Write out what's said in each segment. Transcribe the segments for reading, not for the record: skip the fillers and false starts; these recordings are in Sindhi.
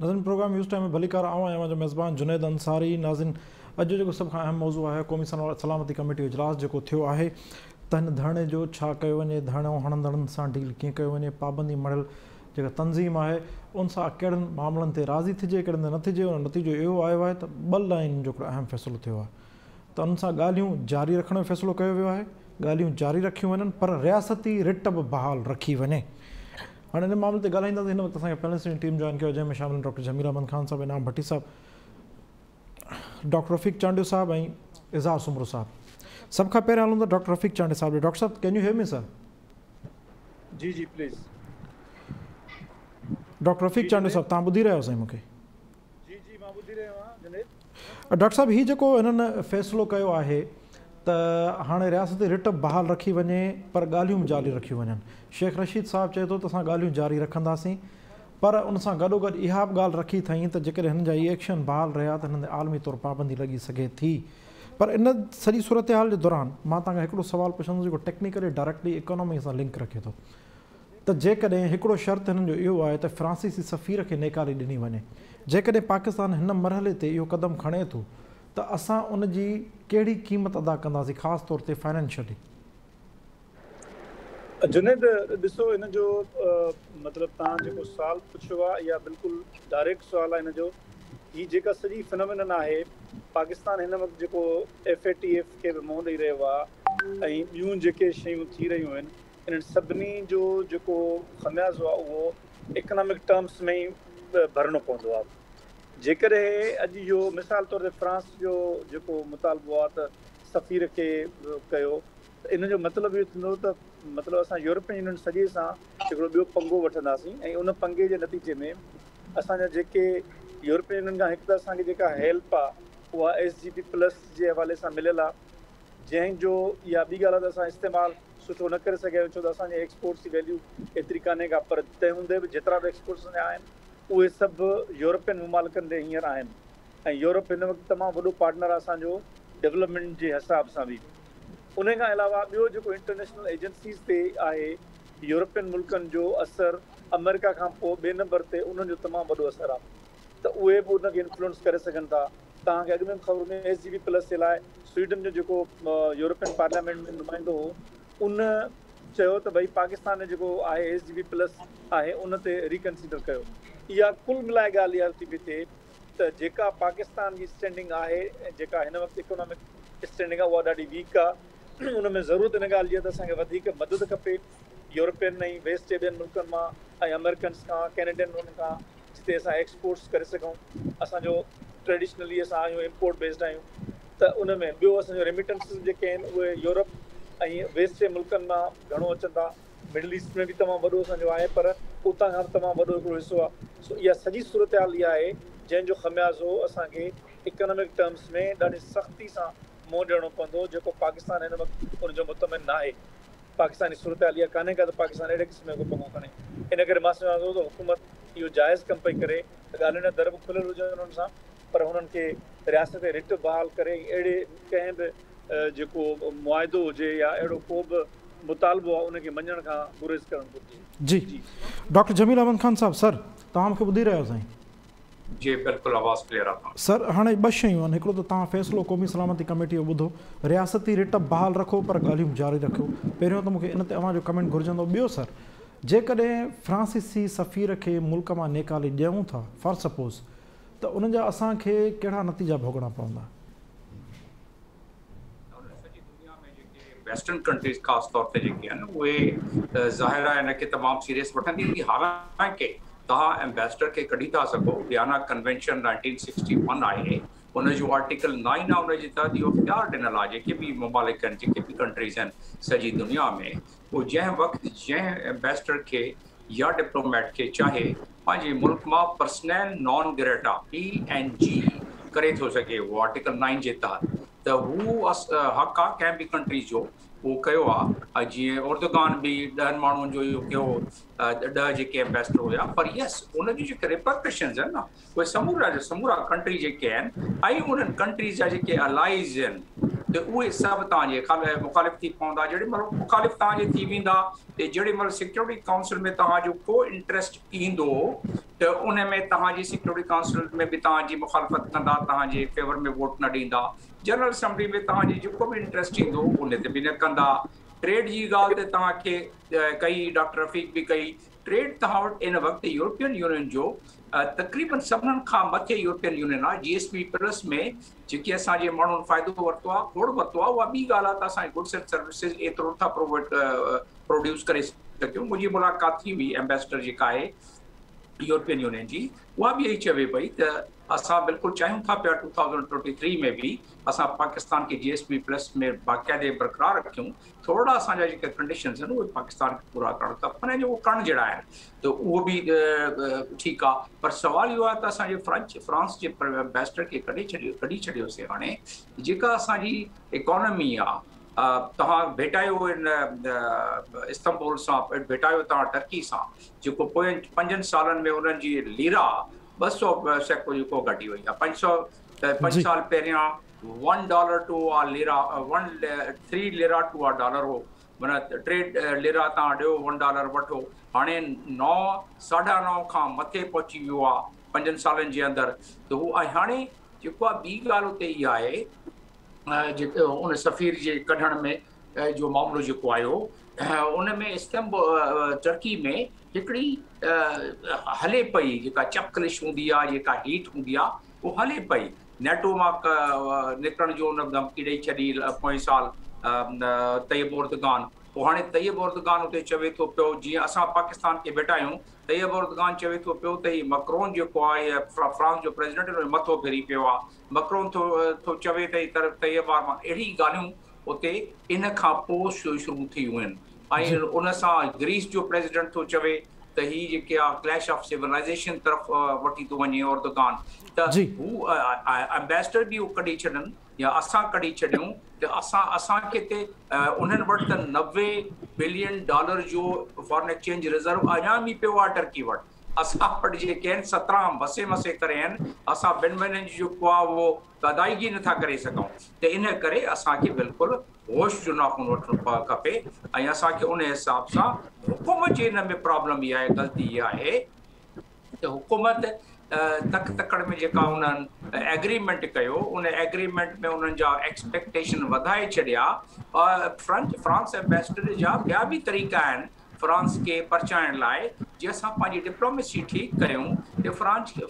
ناظرين پروگرام نيوز ٽائيم ۾ ڀليڪار آئون آهيان اوهان جو ميزبان جنيد انصاري. ناظرين اڄ جو جيڪو سڀ کان اهم موضوع آهي قومي سلامتي ڪميٽي جو اجلاس جيڪو ٿيو آهي ته هن ڌرڻي جو ڇا ڪيو وڃي، ڌرڻو هڻندڙن سان ڊيل ڪيئن ڪيو وڃي، پابندي مڙهيل جيڪا تنظيم آهي ان سان ڪهڙن معاملن تي راضي ٿجي ڪهڙن تي نه ٿجي. ان جو نتيجو اهو آيو آهي ته ٻه لائنن جو هڪڙو اهم فيصلو ٿيو آهي ته انهن سان ڳالهيون جاري رکڻ جو فيصلو ڪيو ويو آهي، ڳالهيون جاري رکيون وڃن پر رياستي رٽ به بحال رکي وڃي. هاڻي ان معاملي تي ڳالهائينداسين. هن وقت اسان کي پينلسٽن جي ٽيم جوائن ڪيو آهي جنهن ۾ شامل آهن ڊاڪٽر جميل احمد خان صاحب، انعام ڀٽي صاحب، ڊاڪٽر رفيق چانڊيو صاحب ۽ اظهار سومرو صاحب. سڀ کان پهريان هلون ٿا ڊاڪٽر رفيق چانڊيو صاحب ڏي. ڊاڪٽر صاحب ڪين you hair me sir? جي جي پليز. ڊاڪٽر رفيق چانڊيو صاحب توهان ٻڌي رهيا آهيو سائين مون کي؟ جي جي مان ٻڌي رهيو آهيان جنيد. ڊاڪٽر صاحب هي جيڪو هنن فيصلو ڪيو آهي ته هاڻي رياستي رٽ به بحال رکي وڃي پر ڳالهيون به جاري رکيون وڃن. شيخ رشيد صاحب چئي ٿو ته اسان ڳالهيون جاري رکنداسين پر ان سان گڏوگڏ اها به ڳالهه رکي اٿائين ته جيڪڏهن هنن جا اهي ايڪشن بحال رهيا ته هنن تي عالمي طور پابندي لڳي سگهي ٿي. پر ان سڄي صورتحال جي دوران مان توهان کان هڪڙو سوال پڇندس جيڪو ٽيڪنيڪلي ڊائريڪٽلي اڪانومي سان لنڪ رکي ٿو ته جيڪڏهن هڪڙو شرط هنن جو اهو آهي ته فرانسيسي سفير کي نيڪالي ڏني وڃي جيڪڏهن پاڪستان هن مرحلي تي اهو قدم کڻي ٿو ته اسان ان جي ڪهڙي قيمت ادا ڪنداسين خاص طور تي فائنينشلي؟ جنيد ڏسو ان جو مطلب توهان جيڪو سوال پڇيو آهي اها بلڪل ڊائريڪٽ سوال آهي ان جو هي جيڪا سڄي فنومينن آهي پاڪستان هن وقت جيڪو ايف اي ٽي ايف کي به منهن ڏئي رهيو آهي ۽ ٻيون جيڪي شيون ٿي رهيون آهن انهن سڀني جو جيڪو خميازو آهي اهو اڪنامڪ ٽرمس ۾ ئي ڀرڻو پوندو آهي جيڪڏهن اڄ اهو مثال طور تي فرانس جو جيڪو مطالبو آهي ته سفير کي ڪيو ته ان جو مطلب اهو ٿيندو ته مطلب اسان يورپين يونين سڄي سان هڪڙو ٻيو پنگو وٺنداسين ۽ ان پنگي جي نتيجي ۾ اسان جا جيڪي يورپين يونين کان هڪ ته اسان کي جيڪا هيلپ آهي اها ايس جي پي پلس جي حوالي سان مليل آهي جنهن جو اها ٻي ڳالهه آهي ته اسان استعمال سٺو نه ڪري سگهيا آهيون ڇو ته اسان جي ايڪسپورٽس جي ويليو ايتري ڪانهي ڪا پر تنهن هوندي به جيترا به ايڪسپورٽس اسان جا آهن اهي سڀ يورپين ممالڪن ڏي هينئر آهن ۽ يورپ هن وقت تمام وڏو پارٽنر آهي اسان جو ڊولپمينٽ جي حساب سان به. انهي کان علاوه ٻيو جيڪو انٽرنيشنل ايجنسيز تي آهي يورپين ملڪن جو اثر آمريڪا کان پوء ٻئي نمبر تي انهن جو تمام وڏو اثر آهي ته اهي به ان کي انفلوئنس ڪري سگهن ٿا. توهان کي اڳ ۾ به خبر هوندي ايس جي پي پلس جي لاء سوئيڊن جو جيڪو يورپين پارليامينٽ ۾ نمائندو هو ان چيو ته ڀئي پاڪستان جو جيڪو آهي ايس جي پي پلس آهي ان تي ريڪنسيڊر ڪيو. اها ڪل ملائي ڳالهه اها ٿي پئي ٿئي ته جيڪا پاڪستان جي اسٽينڊنگ آهي ۽ جيڪا هن وقت اڪنامڪ اسٽينڊنگ آهي اها ڏاڍي ويڪ آهي ان ۾ ضرورت ان ڳالهه جي آهي ته اسان کي وڌيڪ مدد کپي يورپين ۽ ويسٽ جي ٻين ملڪن مان ۽ آمريڪنس کان ڪينيڊين انهن کان جتي اسان ايڪسپورٽس ڪري سگهون اسان جو ٽريڊيشنلي اسان آهيون امپورٽ بيسڊ آهيون ته ان ۾ ٻيو اسان جو ريميٽنسز جيڪي آهن اهي يورپ ۽ ويسٽ جي ملڪن مان گهڻو اچن ٿا مڊل ايسٽ ۾ به تمام وڏو اسان جو آهي پر اتان کان به تمام وڏو هڪڙو حصو آهي سو اها سڄي صورتحال اها آهي جنهن جو خميازو اسان کي اڪنامڪ ٽرمز ۾ ڏاڍي سختي سان منهن ڏيڻو پوندو جيڪو پاڪستان هن وقت ان جو مطمئن ناهي. پاڪستان جي صورتحال اها ڪانهي ڪا ته پاڪستان اهڙي قسم جو ڪو پنگو کڻي ان ڪري مان سمجهان ٿو ته حڪومت اهو جائز ڪم پئي ڪري ته ڳالهين جا در به کليل هجن انهن سان پر هنن کي رياستي رٽ بحال ڪري اهڙي ڪنهن به جيڪو معاهدو هجي يا اهڙو ڪو به مطالبو آهي ان کي مڃڻ کان گريز ڪرڻ گهرجي. جي ڊاڪٽر جميل احمد خان صاحب سر توهان مون کي ٻڌي رهيا آهيو سائين. جي بلڪل آواز ڪليئر آ توهان. سر هاڻي ٻه شيون آهن هڪڙو ته توهان فيصلو قومي سلامتي ڪميٽي جو ٻڌو رياستي رٽ بحال رکو پر ڳالهيون به جاري رکيو پهريون ته مون کي ان تي اوهان جو ڪمينٽ گهرجندو ٻيو سر جيڪڏهن فرانسيسي سفير کي ملڪ مان نيڪالي ڏيون ٿا فار سپوز ته ان جا اسان کي ڪهڙا نتيجا ڀوڳڻا پوندا. سڄي دنيا ۾ جيڪي ويسٽرن ڪنٽريز خاص طور تي جيڪي آهن اهي ظاهر آهي ان کي تمام سيريس وٺندي حالانڪه توهان ايمبيسڊر کي ڪڍي ٿا سگهو ويانا ڪنوينشن 1961 آهي ان جو آرٽيڪل 9 آهي ان جي تحت اهو اختيار ڏنل آهي جيڪي به ممالڪ آهن جيڪي به ڪنٽريز آهن سڄي دنيا ۾ اهو جنهن وقت جنهن ايمبيسڊر کي يا ڊپلوميٽ کي چاهي پنهنجي ملڪ مان persona non grata, P N G, ڪري ٿو سگهي اهو آرٽيڪل نائن جي تحت ته هو حق آ ڪنهن به ڪنٽري جو اهو ڪيو آ ۽ جيئن اردگان به ڏهن ماڻهن جو اهو ڪيو ڏهه جيڪي ايمبيسڊر هيا پر يس ان جون جيڪي ريپرڪشنز آهن نه اهي سمورا جا سمورا ڪنٽري جيڪي آهن ۽ انهن ڪنٽريز جا جيڪي الائيز آهن ته اهي سڀ توهان جي مخالف ٿي پوندا. جيڏي مهل مخالف توهان جي ٿي ويندا ته جيڏي مهل سيڪيورٽي ڪائونسل ۾ توهان جو ڪو انٽريسٽ ايندو ته ان ۾ توهان جي سيڪيورٽي ڪائونسل ۾ به توهان جي مخالفت ڪندا، توهان جي فيور ۾ ووٽ نه ڏيندا. جنرل اسيمبلي ۾ توهان جي جيڪو به انٽريسٽ ايندو ان تي به نه ڪندا. ٽريڊ جي ڳالهه ته توهان کي ڪئي، ڊاڪٽر رفيق به ڪئي. ٽريڊ توهان وٽ ان وقت يورپين يونين جو تقريبن سڀني کان مٿي يورپين يونين آهي. جي ايس پي پلس ۾ جيڪي اسان جي ماڻهن فائدو ورتو آهي، کوڙ ورتو آهي، اها ٻي ڳالهه آهي ته اسان گڊس اينڊ سروسز ايترو نٿا پروڊيوس ڪري سگهيون. منهنجي ملاقات ٿي هئي ايمبيسڊر جيڪا آهي يورپين يونين جي، اها به اهي چوي پئي ته اسان بلڪل چاهيون ٿا پيا 2023 ۾ به اسان پاڪستان کي جي ايس پي پلس ۾ باقاعدي برقرار رکيون. ٿورڙا اسان جا جيڪي ڪنڊيشنز آهن اهي پاڪستان کي پورا ڪرڻ کپن ۽ جيڪو ڪرڻ جهڙا آهن ته اهو به ٺيڪ آهي. پر سوال اهو آهي ته اسان جي فرانس جي ايمبيسڊر کي ڪڍي ڇڏيوسين. هاڻي جيڪا اسان جي اڪانومي آهي، توهان ڀيٽايو ان استنبول سان، ڀيٽايو توهان ٽرڪي سان، جيڪو پوين 5 سالن ۾ انهن جي ليرا 200% جيڪو گهٽي وئي آهي. 5 سال پهريان $1 to a lira, 3 lira to a dollar هو، معنيٰ 3 ليرا توهان ڏيو $1 وٺو. هاڻي 9 9.5 کان مٿي پهچي ويو آهي 5 سالن جي اندر. ته هو ۽ هاڻي جيڪو آهي ٻي ڳالهه اتي اها آهي جيڪو ان سفير جي ڪڍڻ ۾ جو معاملو جيڪو آيو ان ۾ استنبول ٽرڪي ۾ هڪڙي هلي پئي جيڪا چپڪلش هوندي آهي، جيڪا هيٽ هوندي آهي، اهو هلي پئي. نيٽو مان نڪرڻ جو ان ڌمڪي ڏئي ڇڏي پوئين سال طيب اردگان. پوء هاڻي طيب اردگان اتي چوي ٿو پيو جيئن اسان پاڪستان کي ڀيٽايون، طيب اردگان چوي ٿو پيو ته هي مڪرون جيڪو آهي فرانس جو پريزيڊنٽ ان جو مٿو ڦري پيو آهي. مڪرون ٿو چوي ته هي طيب اردگان. اهڙي ڳالهيون اتي ان کان پوء شروع ٿيون آهن. ۽ ان سان گريس جو پريزيڊنٽ ٿو چوي ته هي جيڪي آ ڪليش آف سولائيزيشن طرف وٺي ٿو وڃي اردگان. ته هو ايمبيسڊر به ڪڍي ڇڏن يا اسان ڪڍي ڇڏيون ته اسان کي ته انهن وٽ ته $90 بلين جو فارن ايڪسچينج ريزرو اڃا به پيو آهي ٽرڪي وٽ. اسان وٽ جيڪي آهن 17 مسي مسي ڪري آهن، اسان 2 مهينن جي جيڪو آهي اهو ادائگي نٿا ڪري سگهون. ته ان ڪري اسان کي بلڪل هوش جو ناخن وٺڻ کپي ۽ اسان کي ان حساب سان حڪومت جي ان ۾ پرابلم اها آهي، غلطي اها آهي ته حڪومت تڪ تڪڙ ۾ جيڪا انهن ايگريمينٽ ڪيو ان ايگريمينٽ ۾ انهن جا ايڪسپيڪٽيشن وڌائي ڇڏيا. فرانس ايمبيسڊر جا ٻيا به طريقا آهن فرانس کي پرچائڻ لاءِ. جي اسان پنهنجي ڊپلوميسي ٺيڪ ڪيون ته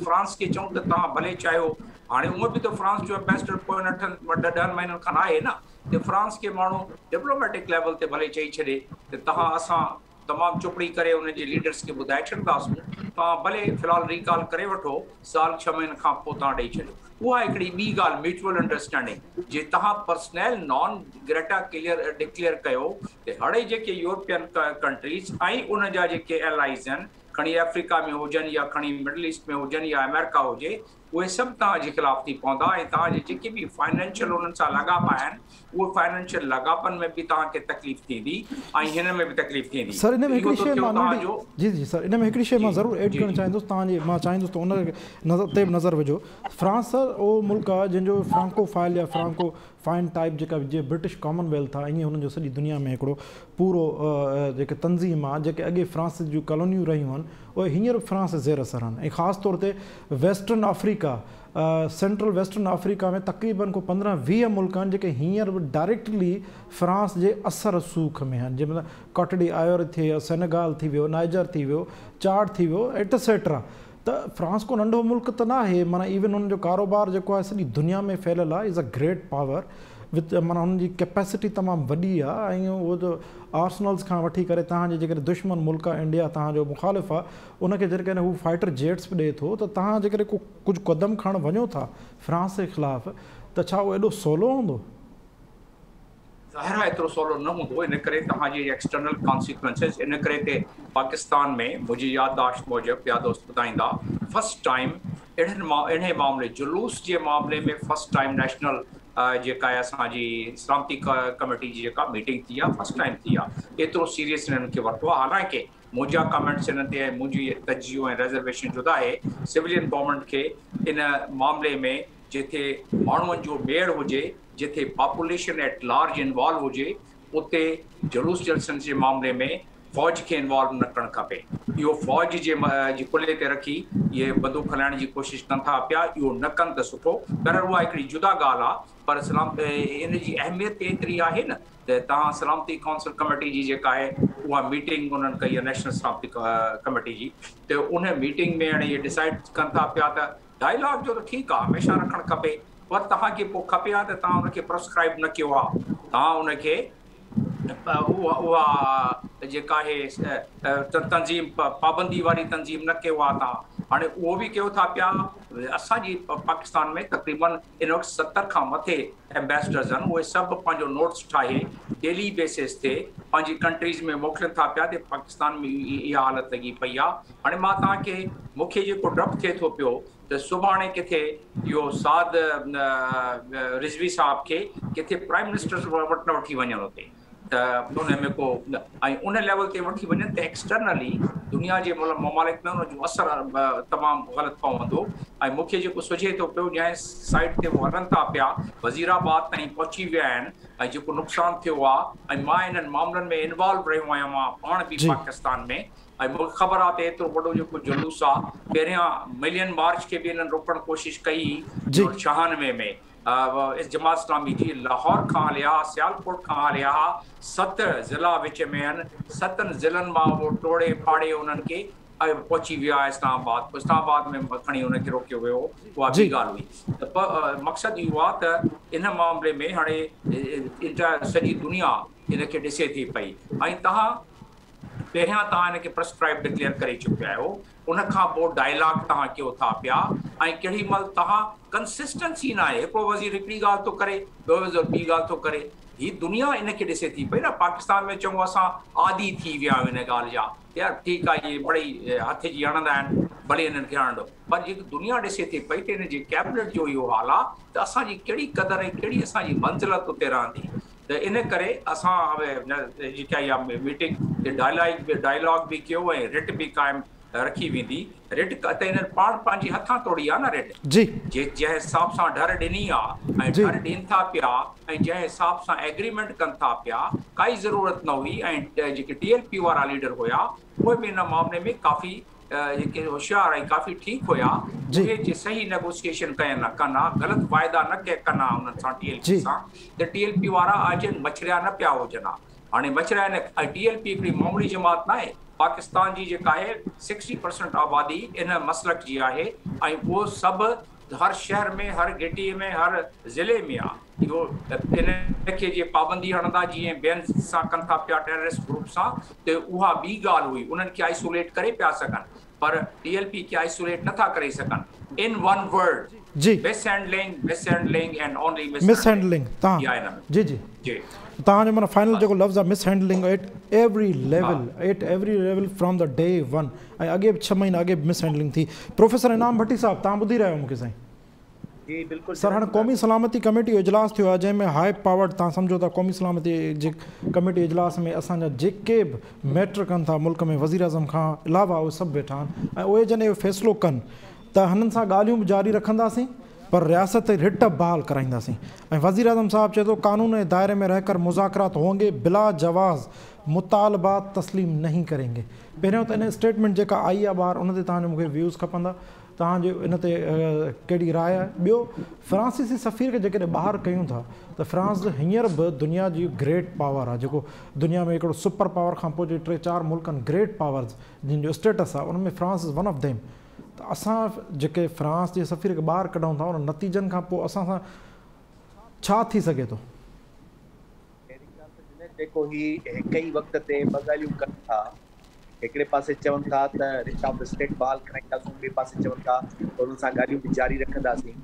فرانس کي چئون ته توهان ڀلي چاهيو، هاڻي اونئن به ته فرانس جو ايمبيسڊر پوين 8 10 مهينن کان آهي نه، ته فرانس کي ماڻهو ڊپلوميٽڪ ليول تي ڀلي چئي ڇڏي ته توهان اسان تمام چپڙي ڪري انهن جي ليڊرس کي ٻڌائي ڇڏنداسون، توهان ڀلي في الحال ريڪال ڪري وٺو، سال 6 مهينن کان پوءِ توهان ڏئي ڇڏيو. اها هڪڙي ٻي ڳالهه ميوچوئل انڊرسٽينڊنگ جي توهان پرسنل نان گريٽا ڪليئر ڊڪليئر ڪيو ته هاڻي جيڪي يورپين ڪنٽريز ۽ ان جا جيڪي الائيز آهن، کڻي آفريڪا ۾ هجن يا کڻي مڊل ايسٽ ۾ هجن يا آمريڪا هجي، اهي سڀ توهان جي خلاف ٿي پوندا ۽ توهان جي جيڪي به فائنينشل انهن سان لاڳاپا آهن اهي فائنينشل لاڳاپن ۾ به توهان کي تڪليف ٿيندي ۽ هن ۾ به تڪليف ٿيندي. سر ان ۾ هڪڙي شيء مان جي جي سر ان ۾ هڪڙي شيء مان ضرور ايڊ ڪرڻ چاهيندس، توهان جي مان چاهيندس ته ان نظر تي به نظر وجهو. فرانس سر اهو ملڪ آهي جنهن جو فرانڪو فائل يا فرانڪو فائن ٽائپ جيڪا جيئن برٽش ڪامن ويلٿ آهي ائين هنن جو سڄي دنيا ۾ هڪڙو پورو جيڪي تنظيم آهي، جيڪي اڳي فرانس جون ڪالونيون رهيون آهن اهي هينئر به فرانس زير اثر آهن ۽ خاص طور تي western Africa, central western Africa ۾ تقريبن ڪو 15 20 ملڪ آهن جيڪي هينئر به ڊائريڪٽلي فرانس جي اثر رسوخ ۾ آهن، جنهن ۾ ڪوٽ ڊي آئيور ٿي ويو، سينيگال ٿي ويو، نائجر ٿي ويو، چاڊ ٿي ويو ايٽسيٽرا. ته فرانس ڪو ننڍو ملڪ ته ناهي، معنيٰ ايون ان جو ڪاروبار جيڪو آهي سڄي دنيا ۾ ڦهليل آهي، از اي گريٽ پاور وٿ معنيٰ هن جي ڪيپيسٽي تمام وڏي آهي ۽ اهو ته آرسنلز کان وٺي ڪري توهان جي جيڪڏهن دشمن ملڪ آهي انڊيا توهان جو مخالف آهي ان کي جيڪڏهن هو فائٽر جيٽس به ڏئي ٿو ته توهان جيڪڏهن ڪو ڪجهه قدم کڻڻ وڃو ٿا فرانس جي خلاف ته ڇا اهو ايڏو سولو هوندو؟ ظاهر آهي ايترو سولو نه هوندو، ان ڪري توهان جي ايڪسٽرنل ڪانسيڪوئنسز، ان ڪري تي پاڪستان ۾ منهنجي يادداشت موجب ٻيا دوست ٻڌائيندا فرسٽ ٽائيم اهڙن اهڙي معاملي جلوس جي معاملي ۾ فرسٽ ٽائيم نيشنل جيڪا آهي اسان جي سلامتي ڪميٽي جي جيڪا ميٽنگ ٿي آهي فرسٽ ٽائيم ٿي آهي ايترو سيريس انهن کي ورتو آهي. حالانڪه منهنجا ڪمينٽس انهن تي ۽ منهنجي تجزيو ۽ ريزرويشن جدا آهي، سولين گورنمينٽ کي ان معاملي ۾ جتي ماڻهن جو ميڙ هجي، جتي پاپوليشن ايٽ لارج انوالو هجي، اتي جلوس جلسن جي معاملي ۾ فوج کي انوالو نه ڪرڻ کپي. اهو فوج جي ڪلهي تي رکي اهي بندوق هلائڻ جي ڪوشش ڪن ٿا پيا، اهو نه ڪن ته سٺو. بهرحال اها هڪڙي جدا ڳالهه آهي، پر سلام ان جي اهميت ته ايتري آهي نه ته توهان سلامتي ڪائونسل ڪميٽي جي جيڪا آهي اها ميٽنگ انهن ڪئي آهي نيشنل سلامتي ڪميٽي جي، ته ان ميٽنگ ۾ هاڻي اهي ڊسائيڊ ڪن ٿا پيا ته ڊائلاگ جو ته ٺيڪ آهي هميشه رکڻ کپي، پر توهان کي پوء کپي ها ته توهان ان کي پرسڪرائب نه ڪيو ها، توهان ان کي اها جيڪا آهي تنظيم پابندي واري تنظيم نه ڪيو ها. توهان هاڻي اهو به ڪيو ٿا پيا. اسان جي پاڪستان ۾ تقريبن ان وقت 70 کان مٿي ايمبيسڊرز آهن، اهي سڀ پنهنجو نوٽس ٺاهي ڊيلي بيسس تي پنهنجي ڪنٽريز ۾ موڪلين ٿا پيا ته پاڪستان ۾ اها حالت لڳي پئي آهي. هاڻي مان توهان کي مون کي جيڪو ڊپ ٿئي ٿو پيو ته سڀاڻي ڪٿي اهو سعد رضوي صاحب کي ڪٿي پرائم منسٽر وٽ نه وٺي وڃن اتي، ته ان ۾ ڪو ۽ ان ليول تي وٺي وڃن ته ايڪسٽرنلي دنيا جي ممالڪ ۾ ان جو اثر تمام غلط پوندو. ۽ مون کي جيڪو سجهي ٿو پيو جنهن سائيڊ تي هو هلن ٿا پيا وزير آباد تائين پهچي ويا آهن ۽ جيڪو نقصان ٿيو آهي، ۽ مان انهن معاملن ۾ انوالو رهيو آهيان مان پاڻ به پاڪستان ۾، ۽ مون کي خبر آهي ته ايترو وڏو جيڪو جلوس آهي، پهريان ملين مارچ کي به انهن روڪڻ ڪوشش ڪئي 96 ۾ جماعت اسلامي جي، لاهور کان هليا ها، سيالڪوٽ کان هليا ها، 7 ضلعا وچ ۾ آهن، 7 ضلعن مان اهو ٽوڙي ڦاڙي انهن کي پهچي ويا اسلام آباد، پوء اسلام آباد ۾ کڻي انهن کي روڪيو ويو، اها ٻي ڳالهه هئي. ته مقصد اهو آهي ته ان معاملي ۾ هاڻي سڄي دنيا ان کي ڏسي ٿي پئي، ۽ توهان پهريان توهان ان کي پرسڪرائب ڊڪليئر ڪري چڪيا آهيو، ان کان پوء ڊائلاگ توهان ڪيو ٿا پيا، ۽ ڪهڙي مهل توهان ڪنسسٽنسي ناهي، هڪڙو وزير هڪڙي ڳالهه ٿو ڪري، ٻيو وزير ٻي ڳالهه ٿو ڪري، هي دنيا ان کي ڏسي ٿي پئي نه. پاڪستان ۾ چڱو اسان عادي ٿي ويا آهيون ان ڳالهه جا يار ٺيڪ آهي اهي مڙئي هٿ جي هڻندا آهن ڀلي انهن کي هڻڻ ڏيو، پر جيڪي دنيا ڏسي ٿي پئي ته ان جي ڪيبنٽ جو اهو حال آهي ته اسان جي ڪهڙي قدر ۽ ڪهڙي اسان جي منزلت اتي رهندي. ته ان ڪري اسان جيڪا اها ميٽنگ تي ڊائلاگ به ڪيو ۽ رٽ به قائم رکي ويندي. رٽ ته انهن پاڻ پنهنجي هٿان توڙي آ نه رٽ، جنهن حساب سان ڍر ڏني آ ۽ ڍر ڏين ٿا پيا ۽ جنهن حساب سان ايگريمينٽ ڪن ٿا پيا، ڪائي ضرورت نه هئي. ۽ جيڪي ٽي ايل پي وارا ليڊر هيا اهي به ان معاملي ۾ ڪافي جيڪي هوشيار ۽ ڪافي ٺيڪ هيا، اهي جي صحيح نيگوسيئيشن ڪين ڪن ها، غلط واعدا نه ڪن ها انهن سان ٽي ايل پي سان، ته ٽي ايل پي وارا اڄ مڇريا نه پيا هجن ها. هاڻي مڇريا آهن. ۽ ٽي ايل پي هڪڙي معمولي جماعت نه آهي. پاڪستان جي جيڪا آهي 60% آبادي ان مسلڪ جي آهي، ۽ اهو سڀ هر شهر ۾ هر گهٽي ۾ هر ضلعي ۾ آ. اهو ان کي جي پابندي هڻندا جيئن ٻين سان ڪن ٿا پيا ٽيررسٽ گروپ سان، ته اها ٻي ڳالهه هئي، انهن کي آئسوليٽ ڪري پيا سگهن، پر ٽي ايل پي کي آئسوليٽ نه ٿا ڪري سگهن. In one word mishandling, mishandling and only mishandling. تان جي جي جي توهان جو معنيٰ فائنل جيڪو لفظ آهي mishandling at every level, at every level from the day one, ۽ اڳي به 6 مهينا اڳي به مس هينڊلنگ ٿي. پروفيسر انعام ڀٽي صاحب توهان ٻڌي رهيا آهيو مون کي سائين؟ جي بلڪل. سر هاڻي قومي سلامتي ڪميٽي جو اجلاس ٿيو آهي جنهن ۾ هاء پاورڊ توهان سمجهو ٿا قومي سلامتي جي ڪميٽي اجلاس ۾ اسان جا جيڪي به ميٽر ڪن ٿا ملڪ ۾ وزيراعظم کان علاوه اهي سڀ ويٺا آهن ۽ اهي جڏهن اهو فيصلو ڪن ته هنن سان ڳالهيون به جاري رکنداسين پر رياست رٽ بحال ڪرائينداسين ۽ وزيراعظم صاحب چئي ٿو قانون جي دائري ۾ رهڪر مذاڪرات هونگي بلا جواز مطالبات تسليم نهين ڪرينگي. پهريون ته ان اسٽيٽمينٽ جيڪا آئي آهي ٻاهر ان تي توهان جو مون کي ويوز کپندا توهان جي ان تي ڪهڙي راء آهي ٻيو فرانسيسي سفير کي جيڪڏهن ٻاهر ڪيون ٿا ته فرانس هينئر به دنيا جي گريٽ پاور آهي جيڪو دنيا ۾ هڪڙو سپر پاور کان پوء جي ٽي چار ملڪن گريٽ پاورز جن جو اسٽيٽس آهي ان ۾ France is one of them ته اسان جيڪي فرانس جي سفير کي ٻاهر ڪڍون ٿا ان نتيجن کان پوء اسان سان ڇا ٿي سگهي ٿو؟ پهرين ڳالهه ته جنيد جيڪو هي هڪ ئي وقت تي ٻه ڳالهيون ڪن ٿا، هڪڙي پاسي چون ٿا ته رٽ آف اسٽيٽ بحال ڪرائينداسون ٻئي پاسي چون ٿا ته انهن سان ڳالهيون به جاري رکنداسين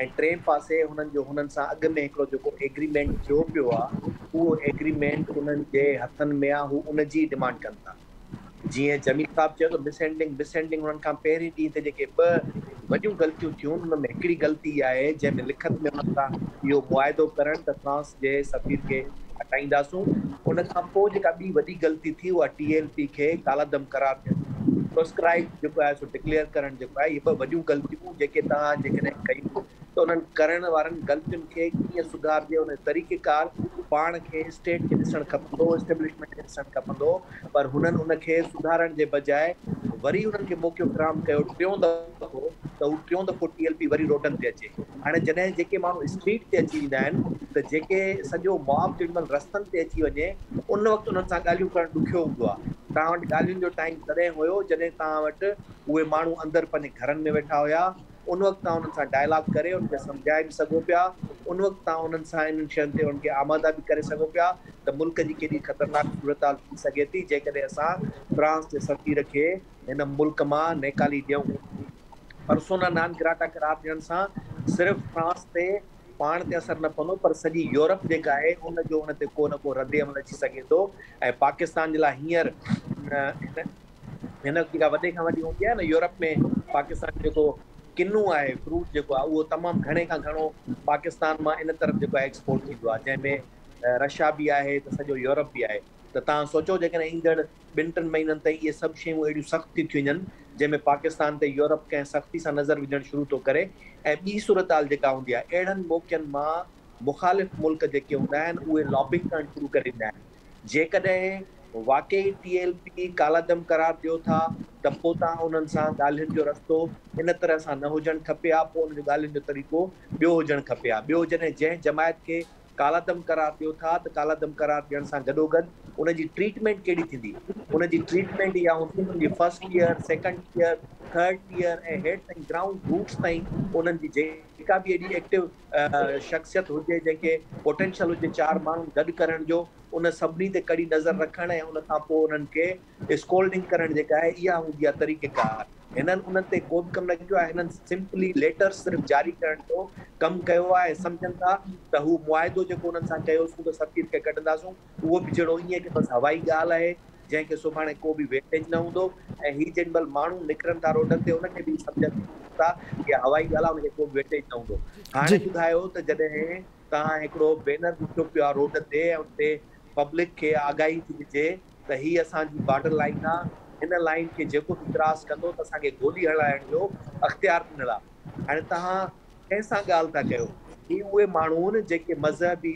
۽ ٽئين پاسي هنن جو هنن سان اڳ ۾ هڪڙو جيڪو ايگريمينٽ ٿيو پيو آ اهو ايگريمينٽ انهن جي هٿن ۾ آ هو ان جي ڊمانڊ ڪن ٿا. جيئن جميل صاحب چيو ته مس هينڊلنگ مس هينڊلنگ انهن کان پهرين ڏينهن تي جيڪي ٻه وڏيون غلطيون ٿيون انهن ۾ هڪڙي غلطي اها آهي جنهن ۾ لکت ۾ انهن سان اهو معاهدو ڪرڻ ته فرانس جي سفير کي هٽائينداسون ان کان پوء جيڪا ٻي وڏي غلطي ٿي اها ٽي ايل پي کي ڪالعدم قرار ڏيڻ پروسڪرائيب جيڪو آهي سو ڊڪليئر ڪرڻ جيڪو آهي اهي ٻه وڏيون غلطيون جيڪي توهان جيڪڏهن ڪيون. ته انهن ڪرڻ وارن غلطين کي ڪيئن سڌارجي، ان جو طريقيڪار پاڻ کي اسٽيٽ کي ڏسڻ کپندو، اسٽيبلشمينٽ کي ڏسڻ کپندو، پر هنن ان کي سڌارڻ جي بجاء وري انهن کي موقعو فراهم ڪيو ٽيون دفعو ته هو ٽيون دفعو ٽي ايل پي وري روڊن تي اچي. هاڻي جڏهن جيڪي ماڻهو اسٽريٽ تي اچي ويندا آهن ته جيڪي سڄو موب جيڏي مهل رستن تي اچي وڃي ان وقت انهن سان ڳالهيون ڪرڻ ڏکيو هوندو آهي. توهان وٽ ڳالهين جو ٽائيم تڏهن هيو جڏهن توهان وٽ اهي ماڻهو اندر پنهنجي گهرن ۾ ويٺا هيا، ان وقت توهان انهن سان ڊائلاگ ڪري انهن کي سمجهائي به سگهو پيا، ان وقت توهان انهن سان انهن شين تي انهن کي آماده به ڪري سگهو پيا ته ملڪ جي ڪيڏي خطرناڪ صورتحال ٿي سگهي ٿي جيڪڏهن اسان فرانس جي سفير کي هن ملڪ مان نيڪالي ڏيون. پرسونا نان گراٽا قرار ڏيڻ سان صرف فرانس تي پاڻ تي اثر نه پوندو پر سڄي يورپ جيڪا آهي ان جو ان تي ڪو نه ڪو رد عمل اچي سگهي ٿو ۽ پاڪستان جي لاء هينئر هن وقت جيڪا وڏي کان وڏي هوندي آهي نه يورپ ۾ پاڪستان جو جيڪو ڪنو آهي فروٽ جيڪو آهي اهو تمام گهڻي کان گهڻو پاڪستان مان ان طرف جيڪو آهي ايڪسپورٽ ٿيندو آهي جنهن ۾ رشيا به آهي ته سڄو يورپ به آهي ته توهان سوچو جيڪڏهن ايندڙ ٻن ٽن مهينن تائين اهي سڀ شيون اهڙيون سخت ٿي ٿيون وڃن جنهن ۾ پاڪستان تي يورپ ڪنهن سختي سان نظر وجهڻ شروع ٿو ڪري ۽ ٻي صورتحال جيڪا هوندي آهي اهڙن موقعن مان مخالف ملڪ جيڪي هوندا آهن اهي لابنگ ڪرڻ شروع ڪري ڏيندا آهن جيڪڏهن واقعي ٽي ايل پي ڪالعدم قرار ڏيو ٿا ته پوء توهان انهن سان ڳالهين جو رستو ان طرح سان نه هجڻ کپي ها، پوء ان جو ڳالهين جو طريقو ٻيو هجڻ کپي ها. ٻيو جڏهن جنهن جماعت کي ڪالعدم قرار ڏيو ٿا ته ڪالعدم قرار ڏيڻ سان گڏوگڏ ان جي ٽريٽمينٽ ڪهڙي ٿيندي؟ ان جي ٽريٽمينٽ اها هوندي ان جي first tier, second tier, third tier ۽ هيٺ تائين گرائونڊ روٽس تائين انهن جي جيڪا به ايڏي ايڪٽو شخصيت هجي جنهن کي پوٽينشل هجي چار ماڻهن گڏ ڪرڻ جو ان سڀني تي ڪڙي نظر رکڻ ۽ ان کان پوء انهن کي اسڪولڊنگ ڪرڻ جيڪا آهي اها هوندي آهي طريقيڪار. هنن انهن تي ڪو به ڪم نه ڪيو آهي هنن سمپلي ليٽرس صرف جاري ڪرڻ جو ڪم ڪيو آهي ۽ سمجهن ٿا ته هو معاهدو جيڪو انهن سان ڪيوسون ته سفير کي ڪڍنداسون اهو به جهڙو ائين ڪه بس هوائي ڳالهه آهي جنهن کي سڀاڻي ڪو به ويٽيج نه هوندو ۽ هي جنهن مهل ماڻهو نڪرن ٿا روڊن تي ان کي به سمجهن ٿا اها هوائي ڳالهه آهي ان کي ڪو به ويٽيج نه هوندو. هاڻي ٻڌايو ته جڏهن توهان هڪڙو بينر ڏٺو پيو آهي روڊ تي ۽ ان تي پبلڪ کي آگاهي ٿي ڏجي ته هي اسان جي بارڊر لائين آهي هن لائين کي جيڪو به ڪراس ڪندو ته اسان کي گولي هڻائڻ جو اختيار ڏنل آهي. هاڻي توهان ڪنهن سان ڳالهه ٿا ڪيو؟ هي اهي ماڻهو آهن جيڪي مذهبي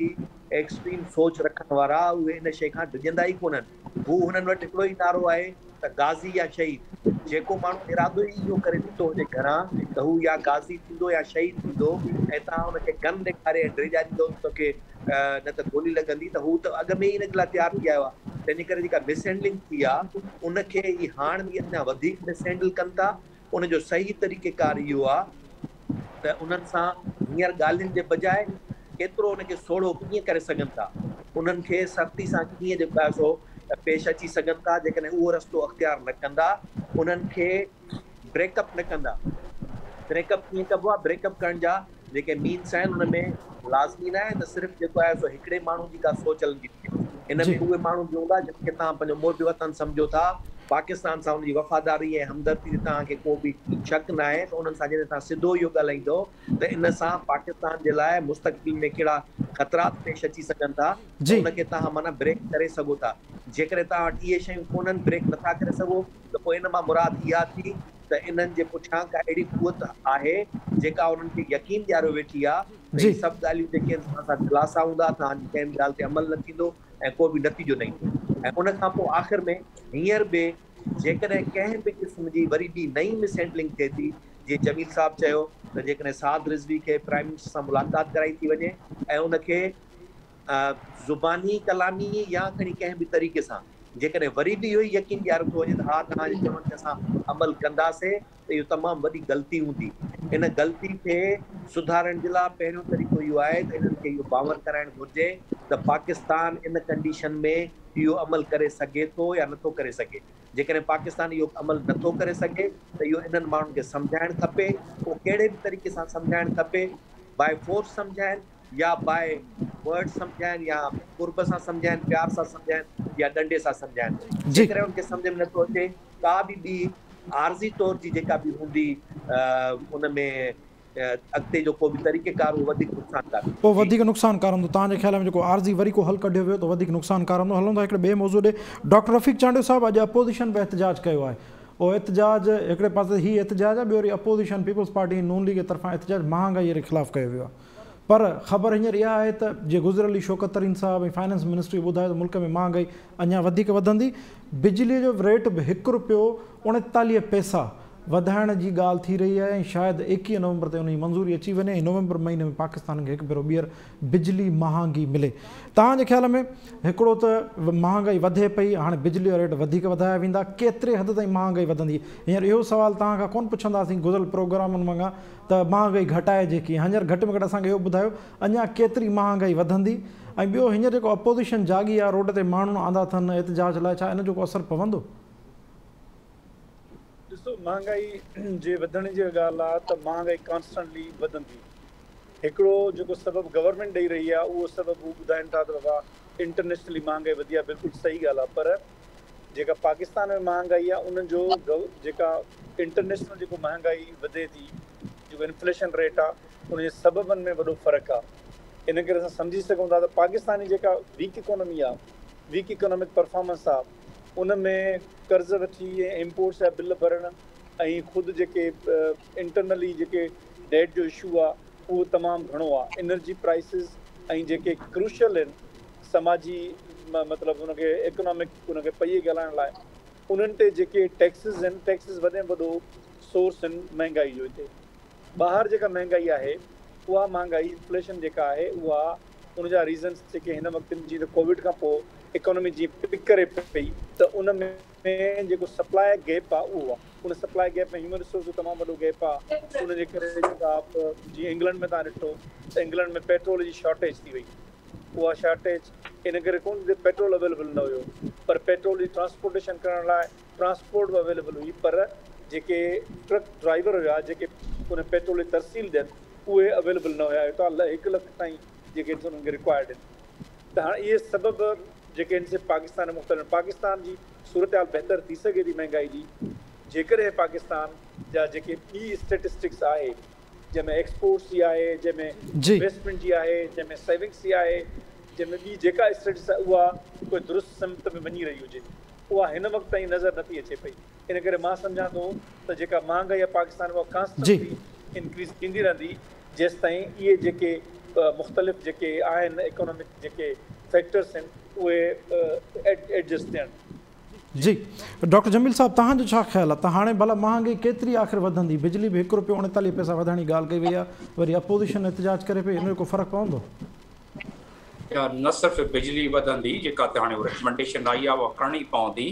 ايڪسٽريم سوچ رکڻ وارا اهي ان شيء کان ڊڄندا ئي ڪونهن. هو هنن وٽ هڪڙو ئي نعرو آهي ته غازي يا شهيد. جيڪو ماڻهو ارادو ئي اهو ڪري نڪتو هجي گهران ته هو يا غازي ٿيندو يا شهيد ٿيندو ۽ توهان ان کي گن ڏيکاري ۽ ڊيڄاريندؤ ته توکي نه ته گولي لڳندي ته هو ته اڳ ۾ ئي ان جي لاء تيار ٿي آيو آهي. تنهنجي ڪري جيڪا مس هينڊلنگ ٿي آهي ان کي هي هاڻ به اڃا وڌيڪ مس هينڊل ڪن ٿا. ان جو صحيح طريقيڪار اهو آهي ته انهن سان هينئر ڳالهين جي بجاء ڪيترو ان کي سوڙهو ڪيئن ڪري سگهن ٿا، انهن کي سختي سان ڪيئن جيڪو آهي سو پيش اچي سگهن ٿا، جيڪڏهن اهو رستو اختيار نه ڪندا، انهن کي بريڪ اپ نه ڪندا. بريڪ اپ ڪيئن ڪبو آهي؟ بريڪ اپ ڪرڻ جا جيڪي مينس آهن ان ۾ لازمي نه آهي ته صرف جيڪو آهي سو هڪڙي ماڻهو جي ڪا سوچ هلندي هجي. ان ۾ اهي ماڻهو به هوندا جن کي توهان پنهنجو محب وطن سمجهو ٿا، پاڪستان سان ان جي وفاداري ۽ همدردي تي توهان کي ڪو به شڪ ناهي ته انهن سان جڏهن توهان سڌو اهو ڳالهائيندؤ ته ان سان پاڪستان جي لاء مستقبل ۾ ڪهڙا خطرات پيش اچي سگهن ٿا ته ان کي توهان معنيٰ بريڪ ڪري سگهو ٿا. جيڪڏهن توهان وٽ اهي شيون ڪونهن، بريڪ نٿا ڪري سگهو ته پوء ان مان مراد اها ٿي ته انهن جي پٺيان ڪا اهڙي قوت آهي جيڪا انهن کي يقين ڏياريو ويٺي آهي ته هي سڀ ڳالهيون جيڪي آهن توهان سان دلاسا هوندا، توهان جي ڪنهن به ڳالهه تي عمل نه ٿيندو ۽ ڪو به نتيجو نه ايندو ۽ ان کان پوء آخر ۾ هينئر به جيڪڏهن ڪنهن به قسم جي وري ٻي نئين مس هينڊلنگ ٿئي ٿي جيئن جميل صاحب چيو ته جيڪڏهن سعد رضوي کي پرائم منسٽر سان ملاقات ڪرائي ٿي وڃي ۽ ان کي زباني ڪلامي يا کڻي ڪنهن به طريقي سان جيڪڏهن وري به اهو ئي يقين ڏياريو ٿو وڃي ته ها توهان جي چوڻ تي اسان عمل ڪنداسين ته اهو تمام وڏي غلطي هوندي. ان غلطي کي سڌارڻ جي لاء پهريون طريقو اهو آهي ته انهن کي اهو باور ڪرائڻ گهرجي ته پاڪستان ان ڪنڊيشن ۾ اهو عمل ڪري سگهي ٿو يا نٿو ڪري سگهي. جيڪڏهن پاڪستان اهو عمل نٿو ڪري سگهي ته اهو انهن ماڻهن کي سمجهائڻ کپي، پوء ڪهڙي به طريقي سان سمجهائڻ کپي، باء فورس سمجهائن يا باء ورڊ سمجهائن يا قرب سان سمجهائن، پيار سان سمجهائن يا ڏنڊي سان سمجهائن. جيڪڏهن ان کي سمجهه ۾ نٿو اچي ڪا به ٻي عارضي طور جي جيڪا به هوندي ان ۾ اڳتي جو ڪو به طريقيڪار اهو وڌيڪ نقصانڪار ٿيندو. اهو وڌيڪ نقصانڪار هوندو. توهان جي خيال ۾ جيڪو عارضي وري ڪو حل ڪڍيو ويو ته وڌيڪ نقصانڪار هوندو. هلون ٿا هڪڙي ٻئي موضوع ڏي. ڊاڪٽر رفيق چانڊيو صاحب اڄ اپوزيشن به احتجاج ڪيو آهي. اهو احتجاج هڪڙي پاسي هي احتجاج آهي ٻيو وري اپوزيشن پيپلز پارٽي ۽ نون ليگ جي طرفان احتجاج مهانگائي جي خلاف ڪيو ويو آهي پر خبر هينئر اها آهي ته جي گذريل ڏينهن شوڪت ترين صاحب ۽ فائنانس منسٽري ٻڌايو ته ملڪ ۾ مهانگائي اڃا وڌيڪ وڌندي بجلي جو ريٽ به هڪ رپيو 39 پئسا وڌائڻ جي ڳالهه ٿي رهي آهي ۽ شايد 21 نومبر تي ان جي منظوري اچي وڃي ۽ نومبر مهيني ۾ پاڪستان کي هڪ ڀيرو ٻيهر بجلي مهانگي ملي. توهان جي خيال ۾ هڪڙو ته مهانگائي وڌي پئي هاڻي بجلي جا ريٽ وڌيڪ وڌايا ويندا ڪيتري حد تائين مهانگائي وڌندي؟ هينئر اهو سوال توهان کان ڪونه پڇنداسين گذريل پروگرامن وانگان ته مهانگائي گهٽائجي ڪيئن هينئر گهٽ ۾ گهٽ اسان کي اهو ٻڌايو اڃا ڪيتري مهانگائي وڌندي ۽ ٻيو هينئر جيڪو اپوزيشن جاڳي آهي روڊ تي ماڻهن آندا اٿن احتجاج لاء ڇا ان جو ڪو اثر پوندو؟ ڏسو مهانگائي جي وڌڻ جي ڳالهه آ ته مهانگائي ڪانسٽنٽلي وڌندي. هڪڙو جيڪو سبب گورنمينٽ ڏئي رهي آ اهو سبب هو ٻڌائين ٿا ته بابا انٽرنيشنلي مهانگائي وڌي آ بلڪل صحيح ڳالهه آ پر جيڪا پاڪستان ۾ مهانگائي آ ان جو جيڪا انٽرنيشنل جيڪو مهانگائي وڌي ٿي جيڪو انفليشن ريٽ آ ان جي سببن ۾ وڏو فرق آ ان ڪري اسان سمجهي سگهون ٿا ته پاڪستان جي جيڪا ويڪ اڪانومي آ ويڪ اڪانومڪ پرفارمنس آ ان ۾ قرض وٺي ۽ امپورٽس جا بل ڀرڻ ۽ خود جيڪي انٽرنلي جيڪي ڊيٽ جو اشو آ اهو تمام گهڻو آ انرجي پرائسز ۽ جيڪي ڪروشل آهن سماجي مطلب ان کي اڪنامڪ ان کي پئي ڳالهائڻ لاء انهن تي جيڪي ٽيڪسز آهن ٽيڪسز وڏي ۾ وڏو سورس آهن مهنگائي جو هتي ٻاهر جيڪا مهنگائي آهي اها مهانگائي انفليشن جيڪا آهي اها ان جا ريزنس جيڪي هن وقت جيئن ته ڪووڊ کان پوء اڪانومي جيئن پڪ ڪري پئي ته ان ۾ جيڪو سپلاء گيپ آهي اهو آهي ان سپلاء گيپ ۾ هيومن ريسورس جو تمام وڏو گيپ آهي ان جي ڪري جيڪا جيئن انگلنڊ ۾ توهان ڏٺو ته انگلنڊ ۾ پيٽرول جي شارٽيج ٿي وئي اها شارٽيج ان ڪري ڪونه ٿي پيٽرول اويليبل نه هيو پر پيٽرول جي ٽرانسپورٽيشن ڪرڻ لاء ٽرانسپورٽ به اويليبل هئي پر جيڪي ٽرڪ ڊرائيور هيا جيڪي ان پيٽرول جي ترسيل ڏين اهي اويليبل نه هيا هتان هڪ لک تائين جيڪي انهن کي رڪوائرڊ آهن ته هاڻ اهي سبب جيڪي آهن سي پاڪستان ۾ مختلف پاڪستان جي صورتحال بهتر ٿي سگهي ٿي مهنگائي جي جيڪڏهن پاڪستان جا جيڪي ٻي اسٽيٽسٽڪس آهي جنهن ۾ ايڪسپورٽس جي آهي جنهن ۾ انويسٽمينٽ جي آهي جنهن ۾ سيونگس جي آهي جنهن ۾ ٻي جيڪا اسٽيٽس آهي اها ڪوئي درست سمت ۾ وڃي رهي هجي اها هن وقت تائين نظر نٿي اچي پئي ان ڪري مان سمجهان ٿو ته جيڪا مهانگائي آهي پاڪستان ۾ اها ڪانسٽنٽلي انڪريز ٿيندي رهندي جيستائين اهي جيڪي مختلف جيڪي آهن اڪانومڪ جيڪي فيڪٽرس آهن اهي ايڊجسٽ ٿين. جي ڊاڪٽر جميل صاحب توهان جو ڇا خيال آهي ته هاڻي ڀلا مهانگائي ڪيتري آخر وڌندي بجلي به هڪ روپيو 39 پئسا وڌائڻ جي ڳالهه ڪئي وئي آهي وري اپوزيشن احتجاج ڪري پئي ان جو ڪو فرق پوندو؟ نه صرف بجلي وڌندي جيڪا ته هاڻي ريڪمينڊيشن آئي آهي اها ڪرڻي پوندي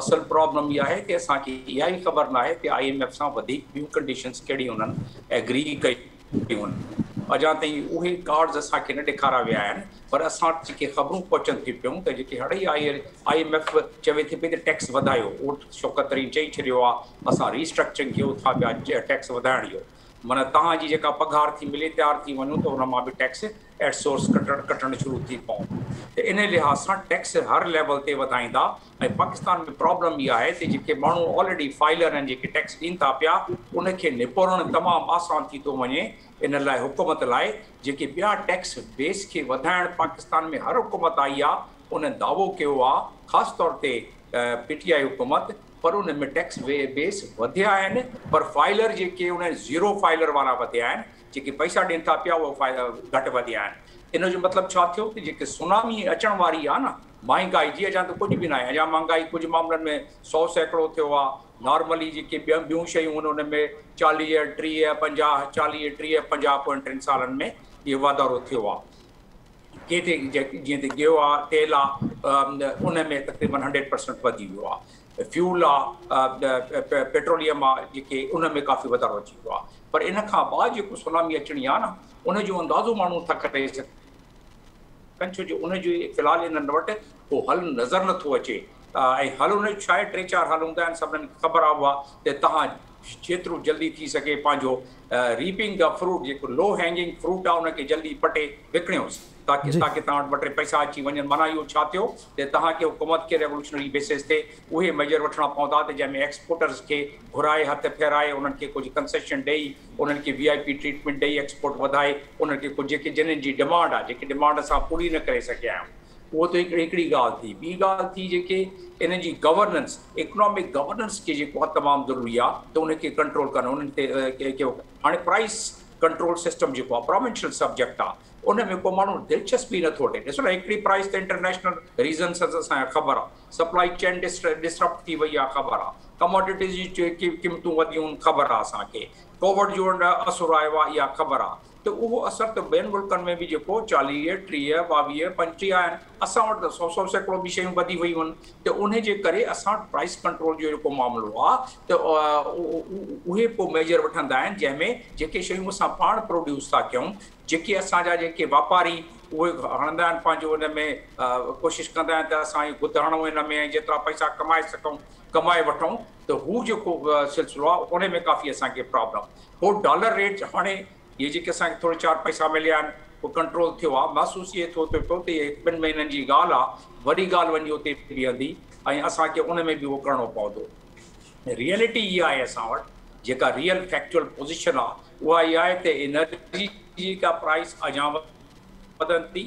اصل پرابلم اها آهي ته اسان کي اها ئي خبر ناهي ته I M F سان وڌيڪ ٻيون ڪنڊيشنز ڪهڙي انهن ايگري ڪيون آهن اڃا تائين اهي ڪارڊز اسان کي نه ڏيکاريا ويا آهن پر اسان وٽ جيڪي خبرون پهچن ٿيون پيون ته جيڪي هڙئي I M F چوي ٿي پئي ته ٽيڪس وڌايو اهو شوڪت ترين چئي ڇڏيو آهي اسان ريسٽرڪچرنگ ڪيون ٿا پيا ٽيڪس وڌائڻ جو معنيٰ توهان جي جيڪا پگهار ٿي ملي تيار ٿي وڃو ته ان مان به ٽيڪس ايٽ سورس ڪٽڻ ڪٽڻ شروع ٿي پوندو ته ان لحاظ سان ٽيڪس هر ليول تي وڌائيندا ۽ پاڪستان ۾ پرابلم اها آهي ته جيڪي ماڻهو آلريڊي فائلر آهن جيڪي ٽيڪس ڏين ٿا پيا ان کي نپوڙڻ تمام آسان ٿي ٿو وڃي ان لاء حڪومت لاء جيڪي ٻيا ٽيڪس بيس کي وڌائڻ پاڪستان ۾ هر حڪومت آئي آهي ان دعوو ڪيو آهي خاص طور تي پي ٽي آء حڪومت پر ان ۾ ٽيڪس بيس وڌيا آهن پر فائلر جيڪي ان زيرو فائلر وارا وڌيا آهن جيڪي پئسا ڏين ٿا پيا اهي گهٽ وڌيا آهن ان جو مطلب ڇا ٿيو ته جيڪي سونامي اچڻ واري آهي نه مهانگائي جي اڃا ته ڪجهه به ناهي اڃا مهانگائي ڪجهه معاملن ۾ 100% ٿيو آهي نارملي جيڪي ٻيون شيون آهن ان ۾ 40 30 50 40 30 50 پوين 3 سالن ۾ اهو واڌارو ٿيو آهي ڪي تي جيئن ته گيهه آ تيل آ ان ۾ تقريبن 100% وڌي ويو آ فيول آ پيٽروليم آ جيڪي ان ۾ ڪافي واڌارو اچي ويو آ پر ان کان بعد جيڪو سونامي اچڻي آ نه ان جو اندازو ماڻهو نٿا ڪري سگهن ڇو جو ان جو في الحال انهن وٽ ڪو حل نظر نٿو اچي ۽ حل ان جو ڇا آهي 3 4 حل هوندا آهن سڀني کي خبر آ اها ته توهان جيترو جلدي ٿي سگهي پنهنجو ريپنگ the fruit جيڪو لو هينگنگ فروٽ آهي ان کي جلدي پٽي وڪڻيوس تاڪه تاڪه توهان وٽ ٻه ٽي پئسا اچي وڃن معنيٰ اهو ڇا ٿيو ته توهان کي حڪومت کي ريولوشنري بيسز تي اهي ميجر وٺڻا پوندا ته جنهن ۾ ايڪسپورٽرز کي گهرائي هٿ ڦيرائي انهن کي ڪجهه ڪنسيشن ڏئي انهن کي وي آء پي ٽريٽمينٽ ڏئي ايڪسپورٽ وڌائي انهن کي ڪجهه جيڪي جنن جي ڊمانڊ آهي جيڪي ڊمانڊ اسان پوري نه ڪري سگهيا آهيون. اهو ته هڪڙي ڳالهه ٿي. ٻي ڳالهه ٿي جيڪي انهن جي گورننس، اڪنامڪ گورننس کي جيڪو آهي تمام ضروري آهي ته ان کي ڪنٽرول ڪن. انهن تي هاڻي پرائس ڪنٽرول سسٽم جيڪو آهي پراونشل سبجيڪٽ آهي، ان ۾ ڪو ماڻهو دلچسپي نٿو وٺي. ڏسو نه، هڪڙي پرائس ته انٽرنيشنل ريزنس اسان کي خبر آهي، سپلائي چين ڊسرپٽ ٿي وئي آهي، خبر آهي، ڪموڊٽيز جي قيمتون وڌيون آهن، خبر آهي اسان کي، ڪووڊ جو اثر آيو آهي، اها خبر آهي. ته اهو اثر ته ٻين ملڪن ۾ به جيڪو 40، 30، 22، 25 آهن، اسان وٽ ته 100% به شيون وڌي ويون آهن. ته ان جي ڪري اسان وٽ پرائس ڪنٽرول جو جيڪو معاملو آهي ته اهي پوء ميجر وٺندا آهن، جنهن ۾ جيڪي شيون اسان پاڻ پروڊيوس ٿا ڪيون، جيڪي اسان جا جيڪي واپاري اهي هڻندا آهن پنهنجو ان ۾ ڪوشش ڪندا آهن ته اسان گد هڻون ان ۾ ۽ جيترا پئسا ڪمائي سگهون ڪمائي وٺون. ته هو جيڪو سلسلو آهي ان ۾ ڪافي اسان کي پرابلم. پوء ڊالر ريٽ هاڻي اهي جيڪي اسان کي ٿوري 4 پئسا مليا آهن، اهو ڪنٽرول ٿيو آهي. محسوس اهي ٿو ٿئي پيو ته اهي هڪ ٻن مهينن جي ڳالهه آهي، وڏي ڳالهه وڃي اتي بيهندي ۽ اسان کي ان ۾ به اهو ڪرڻو پوندو. ريئلٽي اها آهي اسان وٽ جيڪا ريئل فيڪچوئل پوزيشن آهي اها اها آهي ته انرجي جي جيڪا پرائس اڃا وڌندي،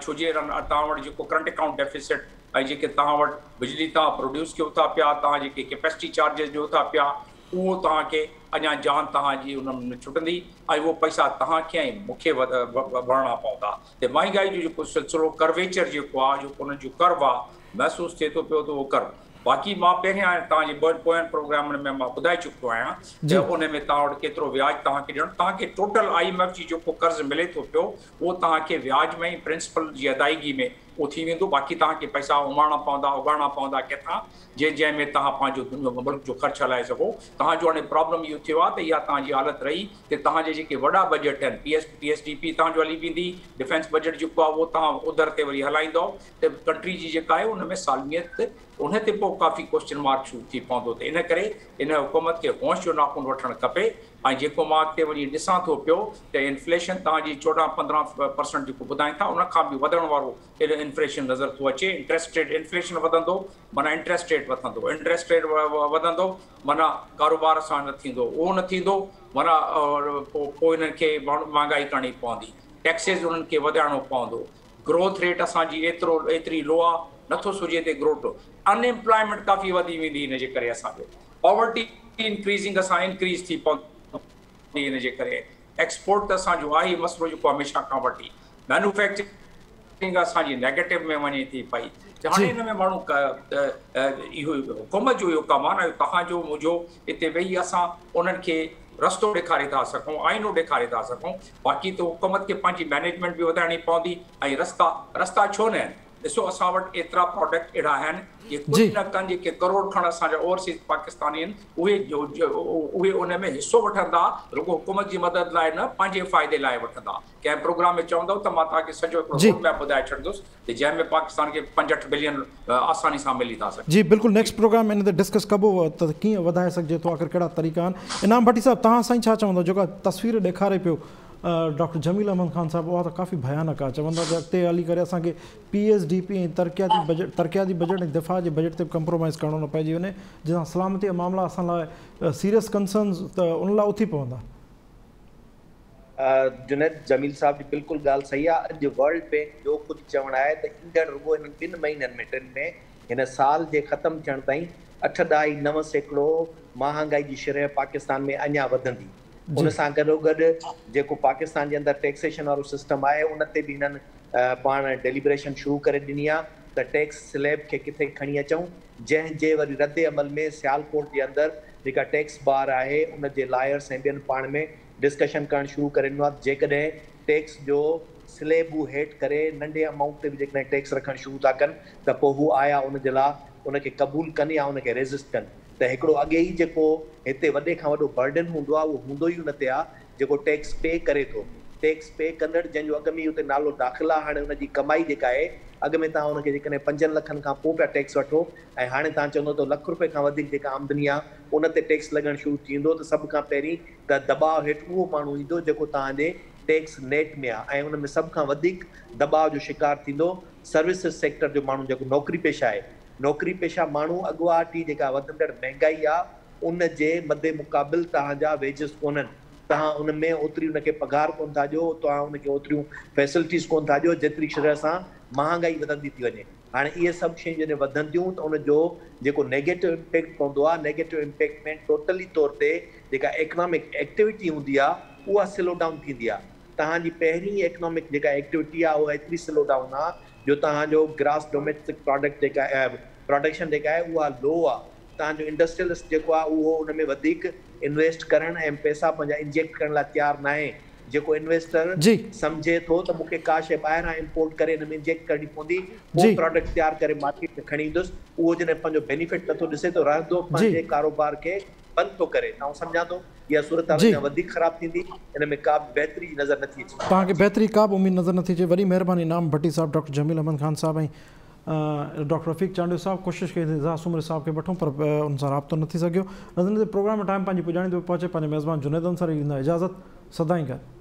ڇو جي توهان وٽ جيڪو ڪرنٽ اڪائونٽ ڊيفيسٽ ۽ جيڪي توهان وٽ بجلي توهان پروڊيوس ڪيو ٿا پيا، توهان جيڪي ڪيپيسٽي چارجز ڏيو ٿا پيا، اهو توهان کي اڃا جان توهان جي ان ۾ ڇٽندي ۽ اهو پئسا توهان کي ۽ مون کي ڀرڻا پوندا. ته مهانگائي جو جيڪو سلسلو ڪرويچر جيڪو آهي، جيڪو انهن جو ڪرو آهي، محسوس ٿئي ٿو پيو ته اهو ڪرو. باقي مان پهريان توهان جي پوين پروگرامن ۾ مان ٻڌائي چڪو آهيان ته ان ۾ توهان وٽ ڪيترو وياج توهان کي ڏيڻو، توهان کي ٽوٽل I M F جي جيڪو قرض ملي ٿو پيو اهو توهان کي وياج ۾ ۽ پرنسپل جي ادائيگي ۾ اهو ٿي ويندو. باقي توهان کي پئسا اماڻڻا پوندا، اڳاڙڻا پوندا ڪٿان، جنهن جنهن ۾ توهان پنهنجو ملڪ جو خرچ هلائي سگهو. توهان جو هاڻي پرابلم اهو ٿيو آهي ته اها توهان جي حالت رهي ته توهان جا جيڪي وڏا بجيٽ آهن، P S P S D P توهان جو هلي ويندي، ڊفينس بجيٽ جيڪو آهي اهو توهان اوڌر تي وري هلائيندؤ ته ڪنٽري جي جيڪا آهي ان ۾ سالميت ان تي پوء ڪافي ڪوئسچن مارڪ شروع ٿي پوندو. ته ان ڪري ان حڪومت کي هوش جو ناخن وٺڻ کپي. ۽ جيڪو مان اڳتي وڃي ڏسان ٿو پيو ته انفليشن توهان جي 14 15% جيڪو ٻڌائين ٿا ان کان به وڌڻ وارو انفليشن نظر ٿو اچي. انٽريسٽ ريٽ انفليشن وڌندو معنيٰ انٽريسٽ ريٽ وڌندو، انٽريسٽ ريٽ وڌندو معنيٰ ڪاروبار سان نه ٿيندو، اهو نه ٿيندو معنيٰ پوء انهن کي مهانگائي ڪرڻي پوندي، ٽيڪسز انهن کي وڌائڻو پوندو. گروٿ ريٽ اسان جي ايترو ايتري لو آ، نٿو سجهي تي گروٿ، ان ايمپلائمينٽ ڪافي وڌي ويندي ان جي ڪري، اسان جو پاورٽي انڪريزنگ اسان انڪريز ٿي پوندي ان جي ڪري. ايڪسپورٽ ته اسان جو آهي مسئلو جيڪو هميشه کان وٺي، مينوفيڪچرنگ اسان جي نيگيٽو ۾ وڃي ٿي پئي. ته هاڻي ان ۾ ماڻهو اهو حڪومت جو اهو ڪم آهي نه، توهان جو منهنجو هتي ويهي اسان انهن کي رستو ڏيکاري ٿا سگهون، آئينو ڏيکاري ٿا سگهون. باقي ته حڪومت کي پنهنجي مئنيجمينٽ به وڌائڻي پوندي ۽ رستا رستا ڇو نه آهن؟ ڏسو اسان وٽ ايترا پراڊڪٽ اهڙا آهن جي ڪجهه نه ڪن، جيڪي ڪروڙ کڻ اسان جا اوورسيز پاڪستاني آهن اهي اهي ان ۾ حصو وٺندا، رڳو حڪومت جي مدد لاء نه، پنهنجي فائدي لاء وٺندا. ڪنهن پروگرام ۾ چوندؤ ته مان توهان کي سڄو هڪڙو روڊ ميپ ٻڌائي ڇڏندس ته جنهن ۾ پاڪستان کي 5 8 بلين آساني سان ملي ٿا سگهن. جي بلڪل نيڪسٽ پروگرام ان تي ڊسڪس ڪبو ته ڪيئن وڌائي سگهجي ٿو، آخر ڪهڙا طريقا آهن. انعام ڀٽي صاحب توهان سائين ڇا چوندؤ، جيڪا تصوير ڏيکاري پيو ڊاڪٽر جميل احمد خان صاحب اها ته ڪافي ڀيانڪ آهي، چون ٿا ته اڳتي هلي ڪري اسان کي پي ايس ڊي پي ۽ ترقياتي بجيٽ ترقياتي بجيٽ ۽ دفاع جي بجيٽ تي به ڪمپرومائز ڪرڻو نه پئجي وڃي، جنهن سان سلامتي جا معاملا اسان لاء سيريس ڪنسرنز ته ان لاء اٿي پوندا. جنيد جميل صاحب جي بلڪل ڳالهه صحيح آهي. اڄ ورلڊ بينڪ جو خود چوڻ آهي ته ايندڙ رڳو هنن 2 مهينن ۾ 3 ۾ هن سال جي ختم ٿيڻ تائين 8.9% مهانگائي جي شرح پاڪستان ۾ اڃا وڌندي. ان سان گڏوگڏ جيڪو پاڪستان جي اندر ٽيڪسيشن وارو سسٽم آهي ان تي به هنن پاڻ ڊيليبريشن شروع ڪري ڏني آهي ته ٽيڪس سليب کي ڪٿي کڻي اچون، جنهن جي وري رد عمل ۾ سيالڪوٽ جي اندر جيڪا ٽيڪس بار آهي ان جي لائرس ۽ ٻين پاڻ ۾ ڊسڪشن ڪرڻ شروع ڪري ڏنو آهي ته جيڪڏهن ٽيڪس جو سليب هو هيٺ ڪري ننڍي امائونٽ تي به جيڪڏهن ٽيڪس رکڻ شروع ٿا ڪن ته پوء هو آيا ان جي لاء ان کي قبول ڪن يا ان کي ريزسٽ ڪن. ته هڪڙو اڳي ئي جيڪو هتي وڏي کان وڏو برڊن هوندو آهي اهو هوندو ئي ان تي آهي جيڪو ٽيڪس پي ڪري ٿو. ٽيڪس پي ڪندڙ جنهن جو اڳ ۾ ئي اتي نالو داخل آهي هاڻي ان جي ڪمائي جيڪا آهي اڳ ۾ توهان ان کي جيڪڏهن 5 لکن کان پوء پيا ٽيڪس وٺو ۽ هاڻي توهان چوندو ته لک روپئي کان وڌيڪ جيڪا آمدني آهي ان تي ٽيڪس لڳڻ شروع ٿي ويندو ته سڀ کان پهرين ته دٻاء هيٺ اهو ماڻهو ايندو جيڪو توهان جي ٽيڪس نيٽ ۾ آهي ۽ ان ۾ سڀ کان وڌيڪ دٻاء جو شڪار ٿيندو سروسز سيڪٽر جو ماڻهو جيڪو نوڪري پيشه آهي. نوڪري پيشه ماڻهو اڳواٽ ئي جيڪا وڌندڙ مهنگائي آ ان جي مد مقابل توهان جا ويجز ڪونهن. توهان ان ۾ اوتري ان کي پگهار ڪونه ٿا ڏيو، توهان ان کي اوتريون فيسلٽيز ڪونه ٿا ڏيو جيتري شرح سان مهانگائي وڌندي ٿي وڃي. هاڻي اهي سڀ شيون جڏهن وڌنديون ته ان جو جيڪو نيگيٽو امپيڪٽ پوندو آهي، نيگيٽو امپيڪٽ ۾ ٽوٽلي طور تي جيڪا ايڪنامڪ ايڪٽيوٽي هوندي آهي اها سلو ڊائون ٿيندي آهي. توهان جي پهرين ئي ايڪنامڪ جيڪا ايڪٽيوٽي آهي اها ايتري سلو ڊائون آهي جو توهان جو گراس ڊوميسٽڪ پراڊڪٽ جيڪا پراڊڪشن جيڪا آهي اها لو آهي. توهان جو انڊسٽريلسٽ جيڪو آهي اهو ان ۾ وڌيڪ انويسٽ ڪرڻ ۽ پئسا پنهنجا انجيڪٽ ڪرڻ لاء تيار ناهي. جيڪو انويسٽر سمجهي ٿو ته مون کي ڪا شيء ٻاهران امپورٽ ڪري ان ۾ انجيڪٽ ڪرڻي پوندي پوء پراڊڪٽ تيار ڪري مارڪيٽ ۾ کڻي ايندس اهو جڏهن پنهنجو بينيفٽ نٿو ڏسي ته رهندو پنهنجي ڪاروبار کي بند ٿو ڪري ته آئون سمجهان ٿو اها صورتحال اڃا وڌيڪ خراب ٿيندي ان ۾ ڪا به بهتري جي نظر نٿي اچي. توهان کي بهتري ڪا به اميد نظر نٿي اچي. وڏي مهرباني انعام ڀٽي صاحب، ڊاڪٽر جميل احمد خان صاحب ۽ ڊاڪٽر رفيق چانڊيو صاحب. ڪوشش ڪئي ته اعجاز سومري صاحب کي وٺون پر ان سان رابطو نه ٿي سگهيو. ناظرين هتي پروگرام جو ٽائيم پنهنجي پڄاڻي تي پهچي پنهنجي ميزبان جنيد انصاري ڏيندا اجازت. سدائين گڏ.